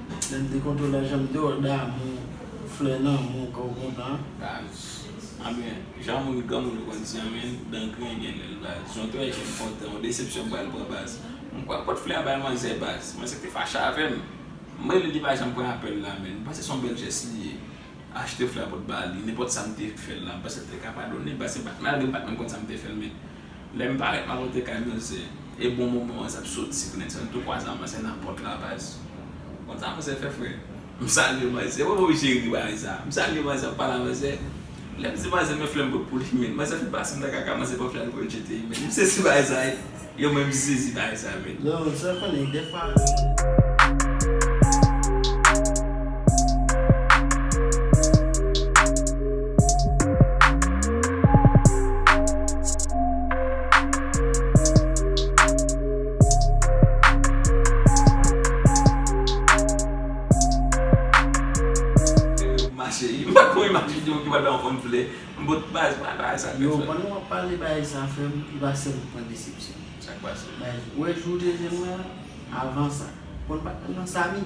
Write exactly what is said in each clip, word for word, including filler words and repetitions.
Lè m te kontwole la, jan m te wè w damou, flè nan men w, kè w kontan. Baz. Anben, jan moun, granmoun yo konn di, anben, dan grenn gen lè l, baz. Jan w te wè ke m kontan, yon desepsyon m pral pran, baz. M kwè m pot flè a bay manzè, baz. Manzè te fache avè m. M rele li, li pa janm pran apèl la, men. M panse se yon bèl jès li ye. Achte flè a pou t ba li. Nenpòt sa m te fè l la, m panse l te ka padone m, paske m pa t, malgre m pa t menm konn sa m te fè l, men lè m parèt m al kote kay manzè, e bon moman manzè ap soti, pou nèg sa, m tou kwaze ak manzè nan pòt la, baz. Konn sa manzè fè, frè? M salye manzè, mwen pa oblije ri bagay sa. M salye manzè, m pale ak manzè. Lè m di manzè men flè m pot pou li, men manzè fin pase m nan kaka, manzè pran flè a, li voye l jete, men m sezi bagay sa. Yo menm sezi bagay sa menm. Non, sa konnen dèfwa. Mache, m pa t konn imajine w ki pa t anfòm flè. M pot baz, pa bagay sa. Yo, pandan w ap pale bagay sa, frè m, li pa sèl ou pran desepsyon. Sa k pase? Baz, ou wè jou w te jwenn mwen an, avan sa, konn pa t nan Sami.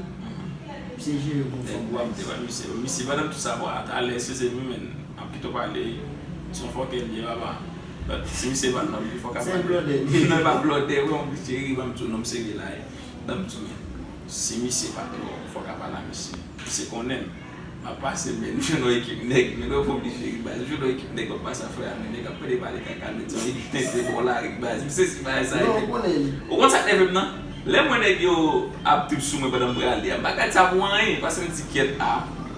Misye jere m yon fòm. Nèg ou ap te wè misye. Misye, pandan m tou sa, bwa, talè, eskize m wi, men, m ap kite w pale. Se yon fòkè l ye, papa. But si misye pa t nòm, li fòk ap pale. Se blòdè. Non, e pa blòdè, wi, m oblije ri, ban m di w, non, misye gen la, e. Ban m di w, men, si misye pa t nòm, fòk ap pale a misye. Misye konnen m. M ap pase, men, m jwenn yon ekip nèg, men nou pa oblije ri, baz. M jwenn yon ekip nèg, m ap pase a frè a, men nèg ap pede pale kaka, men se yon ekip tenten bò lari, baz. M sezi bagay sa. Non, ou konnen li. Ou konn sa k nève m nan? Lè m wè nèg yo ap trip sou mwen pandan m prale a, m pa gad sa pou anyen, paske m di kyèt, a,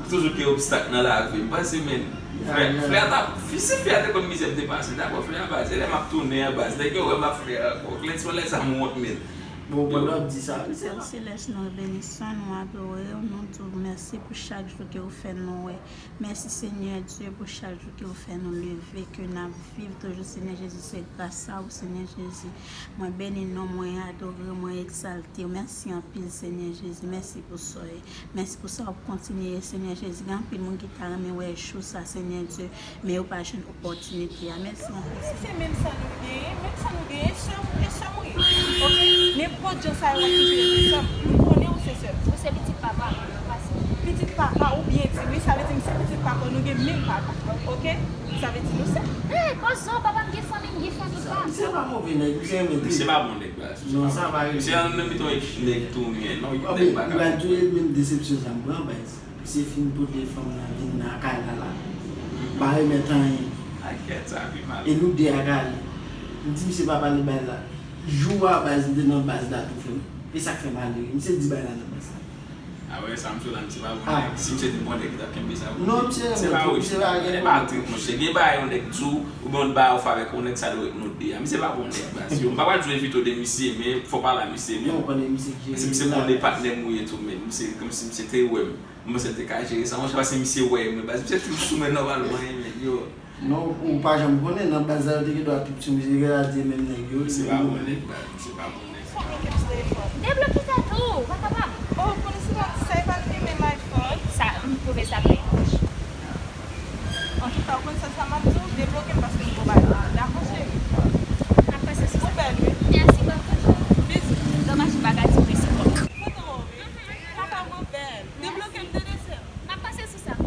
toujou gen obstak nan lavi. M panse, men, frè, frè a t ap, si frè a te konn mizè m te pase, dakò, frè a, baz, e lè m ap tounen an, baz, nèg yo wè m ap frè a ankò. Klè ti lè sa m wont, men. Bon, pandan w ap di sa, Pè Selès, nou benison, nou adore w, nou di w mèsi pou chak jou ke w fè nou wè. Mèsi Senyè Dye pou chak jou ke w fè nou leve, ke n ap viv toujou. Senyè Jezi, se gras a w, Senyè Jezi. Mwen beni non, mwen adore, mwen egzalte w. Mèsi anpil, Senyè Jezi. Mèsi pou sa w ye. Mèsi pou sa w ap kontinye ye, Senyè Jezi. Gen anpil moun ki ta renmen wè jou sa, Senyè Dye, men yo pa jwenn opòtinite a. Mèsi anpil, Senyè. Se menm san nou genyen, menm san nou genyen, sè m, e sè m ou ye. Oke? Nenpòt jan sa yo ap toujou rete sè m. M konnen ou se sè m. Ou se pitit papa, pase. Pitit papa, ou byen di, wi, sa vle di m se pitit papa, nou gen menm papa. Oke? Sa vle di nou sè. Hey, poze w, papa m gen fanmi, m gen fanmi pa m. Misye pa move nèg, misye renmen tou. Misye pa bon nèg, baz. Non, sa pa rive. Misye nan mitan yon ekip nèg tounen, non, yon nèg pa ka. Li pral tounen menm desepsyon sa m pran, baz. Misye fin pote fanm nan vin nan kay la la. Pa remèt anyen. Ak kèt sa pi mal. E nou de ak ale. M di misye pa pale bay la. Jou a baz m te nan baz la tou frè m. E sa k fè m ale. Misye di bay la nan baz la. Apre sa misye la misye pa bon nèg. Si misye te bon nèg li t ap kenbe sa pou li. Non, misye renmen tou, misye pa gen pwoblèm. E pa trip monchè. Gen bagay yon nèg di w, oubyen yon bagay ou fè avèk yon nèg sa dwe ret nou de a. Misye pa bon nèg baz. Yo, m pa pral jwe vito de misye, men fò pale a misye menm. Non, ou konnen misye ki jere. Paske misye konnen patnè m ou ye tou, men misye kòmsi misye te wè m. Mwen se te ka jere sa, monchè, paske misye wè mwen, baz, misye trip sou mwen nòmalman, men yo. Non, ou pa janm konnen, nan baz la, yo te gen dwa trip sou misye, genlè se menm nèg yo. Misye pa bon nèg, baz, misye pa bon nèg. Debloke tèt ou, ou pa kapab. Oh, konnen se pa di sa, e pa li menm iPhone. Sa, m twouve sa trè etranj. Antouka, ou konn sa, sa m ap di w, debloke m paske m poko bay la. Dakò, cheri? N ap fè se sou sa. Ou bèl, wi. Mèsi, kòm toujou. Bizou. Domaj, m pa ka di w mèsi, kòm. Foto w, wi. Papa, ou bèl. Debloke m, tande, sè m. M ap panse sou sa.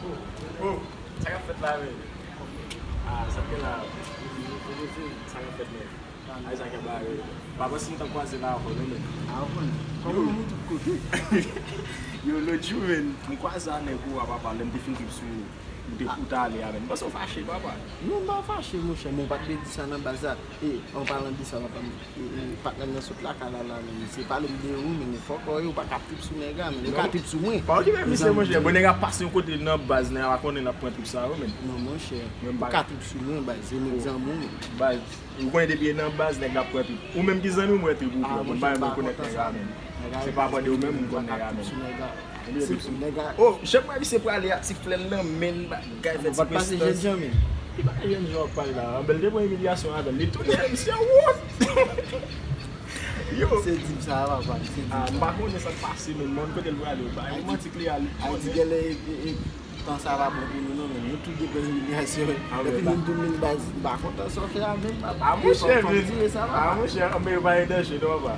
Oh, sa k ap fèt la, men? Ah, sa k gen la? Sa k ap fèt, men? Ay, sa k ap bare. Pa panse m t ap kwaze la avè w, non, men. Ah, bon. Kòman nou tout kote? Yo, lòt jou, men, m kwaze a nèg ou a, papa, lè m te fin trip sou ou. M te, ou t ale a, men. M panse w fache, papa. Non, m pa fache, monchè, men w pa t dwe di sa nan baz la. E, an palan de sa, papa, e, e, patnè m nan sot lakay la, la, men, misye pale m de ou, men, fòk ou pa ka trip sou nèg la, men, ou ka trip sou mwen. Pa okipe misye, monchè. Bon, nèg la pase yon kote nan baz, nèg la pa konnen l ap pran trip sa yo, men. Non, monchè, ou ka trip sou mwen, baz, e mwen ki zanmi w, men. Baz, ou konnen depi e nan baz, nèg la ap pran trip. Ou menm ki zanmi m, ou wè trip ou pran. Bon, m pa renmen konnen nèg la, men. Se pa bò de ou menm, m konn nèg la, men. Se pou nèg la. Oh, jan m wè misye prale a, ti flè l nan men l, bagay fè ti prestans. Li pa jènjan, men. Li pa jènjan w ap pale la. Anben, l te pran imilyasyon avè l. Li tounen, misye wont. Yo. Se di m sa, papa, se di m sa. Ah, m pa konnen sa k pase, men, men kote l prale, yo. Bay romantik li a, li tounen. Ayiti genlè, e, e, tan sa pa bon pou nou, non, men. Nou tout depann imilyasyon. Depi nou tounen baz, m pa kontan sa w fè a, menm. Ah, monchè, men. Ah, monchè, men yo pa an danje, non, papa.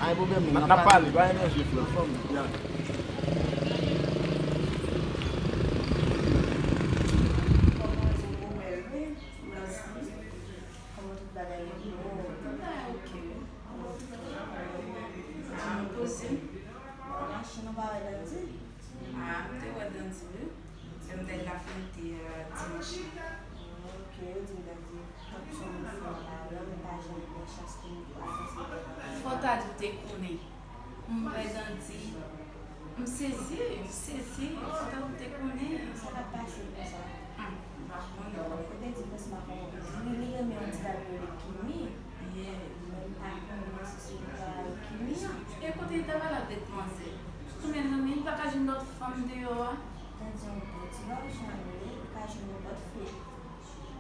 Ay, pwoblèm, n ap pale, pa an danje, frè. Anfòm. Ya. Kòman je vous mèlve? Mèsi. Kòman tout bagay ye? Tout bagay oke, wi. Ah, m poze. Machin ou pa wè Dandi? Ah, m te wè Dandi, wi. Lè m t al la fete, euh, dimanch lan. Oke, yo di m Dandi t ap tchon moun fè nan lari a, men pa janm gen chans pou nou pase. Fò w ta di w te konnen. M wè Dandi. M sezi, m sezi. Fò w ta di w te konnen. Sa k ap pase konsa? Hmm, m pa konnen. Ou te di Prince Marc li, li renmen yon ti dam yo rele Kimi. Yeah. Men m pa konnen si se li k ta rele Kimi an. E kote li ta pale avèk manzè? Kounya, zanmi, li pa ka jwenn lòt fanm deyò a? Tande yon bon ti lajan, wi, li ka jwenn nenpòt fi.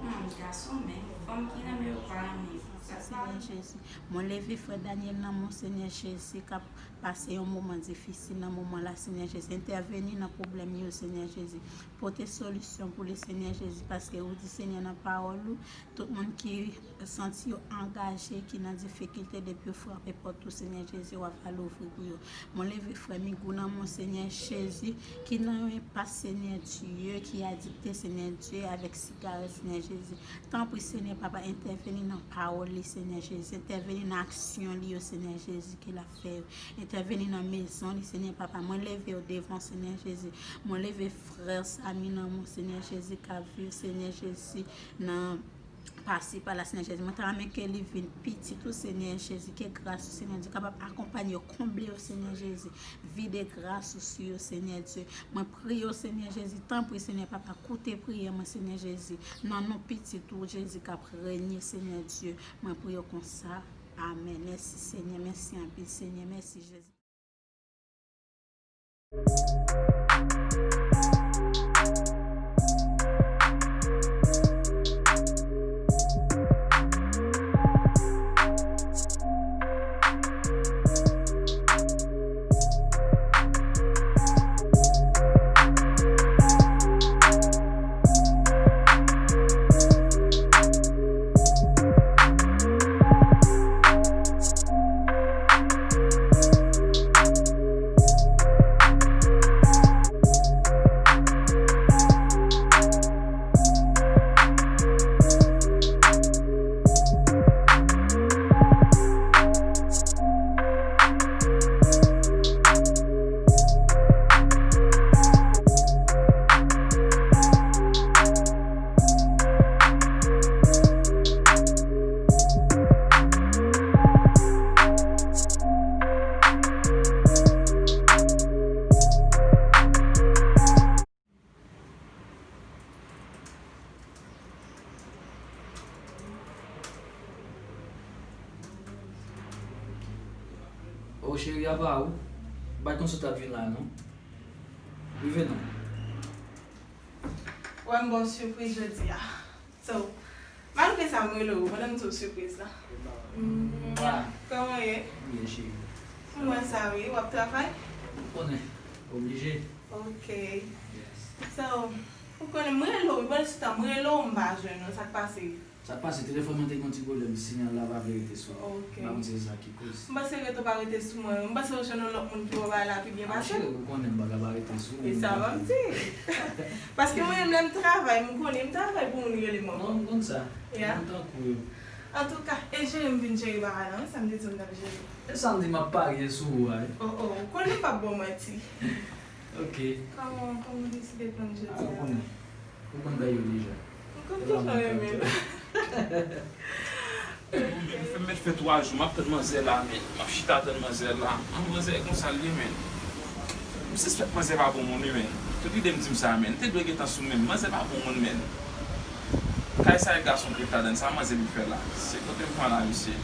Hmm, gason, men fanm ki renmen yo pa renmen. Sa, sa. Senyè Jezi, mwen leve frè Daniel nan men w, Senyè Jezi, k ap pase yon moman difisil nan moman la, Senyè Jezi. Entèveni nan pwoblèm yo, Senyè Jezi. Pote solisyon pou li, Senyè Jezi, paske ou di, Senyè, nan pawòl ou, tout moun ki santi yo angaje, ki nan difikilte, depi yo frape pòt ou, Senyè Jezi, w ap al ouvri pou yo. Mwen leve frè Migou nan men w, Senyè Jezi, ki nan yon enpas, Senyè Dye, ki adikte, Senyè Dye, avèk sigarèt, Senyè Jezi. Tanpri, Senyè Papa, entèveni nan pawòl li, Senyè Jezi. Entèveni nan aksyon li yo, Senyè Jezi, ke l ap fè yo. Entèveni nan mezon li, Senyè Papa. Mwen leve yo devan w, Senyè Jezi. Mwen leve frè Sami nan men w, Senyè Jezi, k ap viv, Senyè Jezi, nan pase pa la, Senyè Jezi. Mwen ta renmen ke li vin pitit ou, Senyè Jezi. Ke gras ou, Senyè Dye, kapab akonpanye yo, konble yo, Senyè Jezi. Vide gras ou sou yo, Senyè Dye. Mwen priye w, Senyè Jezi, tanpri, Senyè Papa, koute priyè mwen, Senyè Jezi. Nan non pitit ou, Jezi, k ap renye, Senyè Dye. Mwen priye w konsa. Amèn. Mèsi, Senyè. Mèsi anpil, Senyè. Mèsi, Jezi. Oh, cheri, apa ou? Bat konsa w t ap vin la, non? Rive non. Wè m ba w sipriz jodi a. So, malgre sa, m rele w pandan m di w sipriz la. Mwa. Kòman w ye? Byen, cheri. M wè sa, wi. W ap travay? Ou konnen. Oblije. Ok. Yes. So, ou konnen, m rele w, wi, pandan se tan, m rele w, m pa jwenn ou. Sa k pase? Sa k pase, telefòn mwen te gen yon ti pwoblèm, siyal la pa vle rete sou mwen. Ok. M pa konn si se sa ki koz. M panse rete w pa rete sou mwen. M panse w jwenn yon lòt moun ki wè bagay la pi byen pase m. Ah, cheri, ou konnen m pa ka pa rete sou ou. E sa m ap di. Paske mwen menm lè m travay, m konnen m travay pou moun rele m ankò. Non, m konn sa. Ya. M tankou yo. Antouka, e jere m vin jere bagay la, wi, sa m te di w m t ap jere. E sa m di m ap parye sou ou a, wi. Oh, oh, ou konnen m p ap ba w manti. Ok. Kòman, kòman w deside pran m jodi Ah, ou a? konnen. Ou konn bay yo deja. M konn ki jan renmen l. Fè m mèt fè twa jou, m ap tann manzè la, men. M ap chita tann manzè la. An, manzè konsa l ye, men. M sispèk manzè pa bon moun, wi, men. Tout lide m di m sa, men. Li te dwe gentan sou men m. Manzè pa bon moun, men. Kay sa e gason k ret ladann, sa manzè vin fè la. Se kote m pran la, mesye.